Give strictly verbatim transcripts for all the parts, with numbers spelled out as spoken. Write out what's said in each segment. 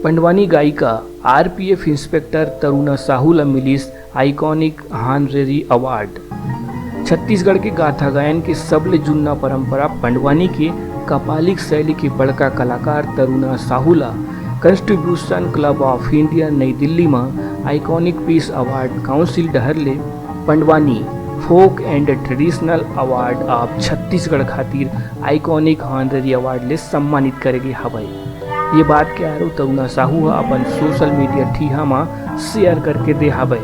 पंडवानी गायिका RPF inspector Taruna Sahu ल मिलिस आइकॉनिक हानरेरी अवार्ड। छत्तीसगढ़ के गाथा गायन के सबले जुन्ना परंपरा पंडवानी के कपालिक शैली के बड़का कलाकार तरुणा साहू ल कॉन्स्टिट्यूशन क्लब ऑफ इंडिया नई दिल्ली म आइकॉनिक पीस अवार्ड काउंसिल डहर ले Pandavani folk and traditional award of Chhattisgarh खातिर आइकॉनिक हानरेरी अवार्ड ले सम्मानित करे गे हवय। ये बात के आरो तरुणा साहू ह अपन सोशल मीडिया ठीहा म शेयर करके दे हवय।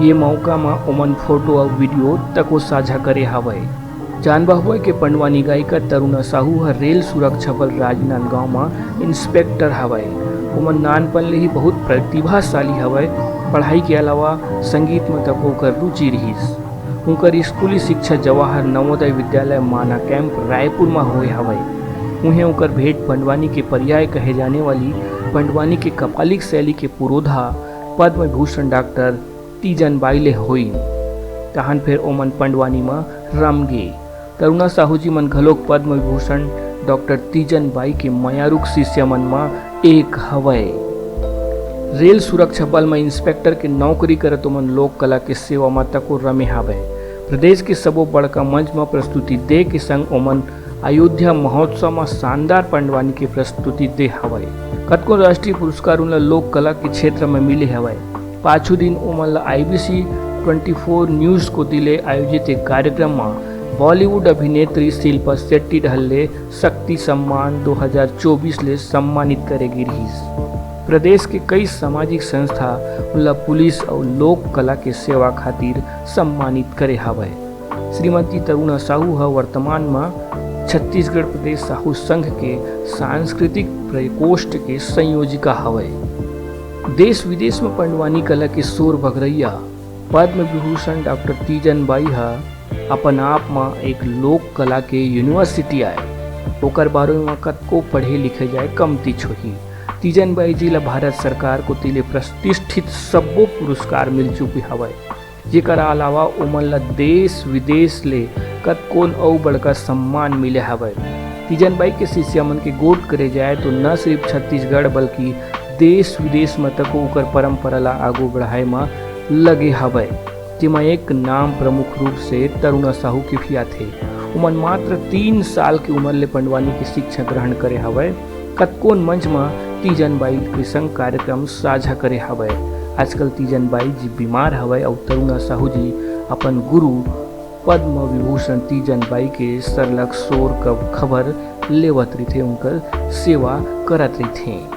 ये मौका म ओमन फोटो अउ वीडियो तको साझा करे हवय। जानबा हुआ के पंडवानी गायिका तरुणा साहू ह रेल सुरक्षा बल राजनांदगांव म इंस्पेक्टर हवय। ओमन नानपन ले ही बहुत प्रतिभाशाली हवय। पढ़ाई के अलावा संगीत म तको ओकर रुचि रिहिस। उनकर स्कूली शिक्षा जवाहर नवोदय विद्यालय माना कैंप रायपुर म होए हवय। उहें उनकर भेंट पंडवानी के पर्याय कहे जाने वाली पंडवानी के कपालिक शैली के पुरोधा पद्म विभूषण डॉक्टर तीजन बाई ले होइन। तहन फेर ओमन पंडवानी म रम गे। तरुणा साहू जी मन घलोक पद्म विभूषण डॉक्टर तीजन बाई के मयारुक शिष्य मन म एक हवय। रेल सुरक्षा बल म इंस्पेक्टर के नौकरी करत ओमन लोक कला के सेवा म तको रमे हवय। प्रदेश के सबो बड़का मंच म प्रस्तुति दे के संग ओमन अयोध्या महोत्सव म शानदार पंडवानी के प्रस्तुति दे हवय। कतको राष्ट्रीय पुरस्कार उन ल लोक कला के क्षेत्र म मिले हवय। पाछू दिन ओमन ल आईबीसी ट्वेंटी फोर न्यूज कोति ले आयोजित एक कार्यक्रम म बॉलीवुड अभिनेत्री शिल्पा शेट्टी डहर ले शक्ति सम्मान दो हज़ार चौबीस ले सम्मानित करे गे रिहिस। प्रदेश के कई सामाजिक संस्था उन ल पुलिस अउ लोक कला के सेवा खातिर सम्मानित करे हवय। श्रीमती तरुणा साहू ह वर्तमान म छत्तीसगढ़ प्रदेश साहू संघ के सांस्कृतिक प्रकोष्ठ के संयोजिका हवय। देश विदेश म पंडवानी कला के शोर बगरैया पद्म विभूषण डॉक्टर तीजन बाई ह अपन आप म एक लोक कला के यूनिवर्सिटी आय। ओकर बारे म कतको पढ़े लिखे जाए कमतीच होही। तीजन बाई जी ल भारत सरकार कोति ले प्रतिष्ठित सब्बो पुरस्कार मिल चुके हवय, जेकर अलावा ओमन ल देश विदेश ले कतकोन अउ बड़का सम्मान मिले हवय। तीजन बाई के शिष्या मन के गोठ करे जाए तो न सिर्फ छत्तीसगढ़ बल्कि देश विदेश म तको ओकर परंपरा ल आगू बढ़ाए म लगे हवय, जेमा एक नाम प्रमुख रूप से तरुणा साहू के भी आथे। ओमन मात्र तीन साल के उमर ले पंडवानी के शिक्षा ग्रहण करे हवय। कतकोन मंच म तीजन बाई के संग कार्यक्रम साझा करे हवय। आजकल तीजन बाई जी बीमार हवय अउ तरुणा साहू जी अपन गुरु पद्म विभूषण तीजन बाई के सरलग शोर क खबर लेवत रहिथे, उनकर सेवा करत रहिथे।